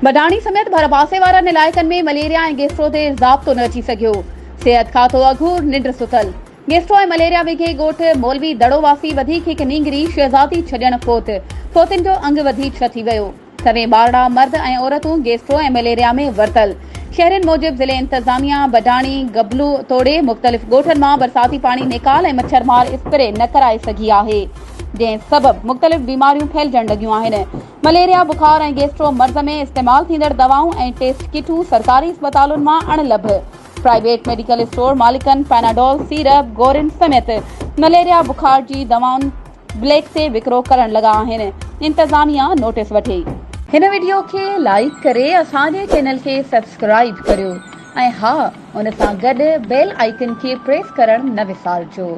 بڊاڻي سميت ڀرپاسي وارن علائقن ۾ مليريا ۽ گيسٽرو تي ضابطو نه اچي سگهيو، صحت کاتو اگهور ننڊ ستل، گيسٽرو ۽ مليريا وگهي ڳوٺ مولوي دڙو واسي وڌيڪ هڪ نينگري شهزادي ڇڄڻ فوت، فوتين جو انگ وڌي ڇهه ٿي ويو. سوين ٻارڙا، مرد ۽ عورتون گيسٽرو ۽ مليريا ۾ ورتل. شهرين موجب ضلعي انتظاميا بڊاڻي، گبلو توڙي مختلف ڳوٺن مان برساتي پاڻي نيڪال ۽ مڇر مار اسپري نه ڪرائي سگهي آهي، جنهن سبب مختلف بيماريون ڦهلجڻ لڳيون آهن. مليريا، بخار ۽ گيسٽرو مرض ۾ استعمال ٿيندڙ دوائون ۽ ٽيسٽ ڪٽون سرڪاري اسپتالن مان اڻلڀ. پرائيويٽ ميڊيڪل اسٽور مالڪن پيناڊول سيرپ، گورين سميت مليريا، بخار جي دوائن بليڪ تي وڪرو ڪرڻ لڳا آهن، انتظاميا نوٽيس وٺي. هن وڊيو کي لائيڪ ڪري اسان جي چينل کي سبسڪرائيب ڪريو ۽ ها ان سان گڏ بيل آئيڪن کي پريس ڪرڻ نه وسارجو.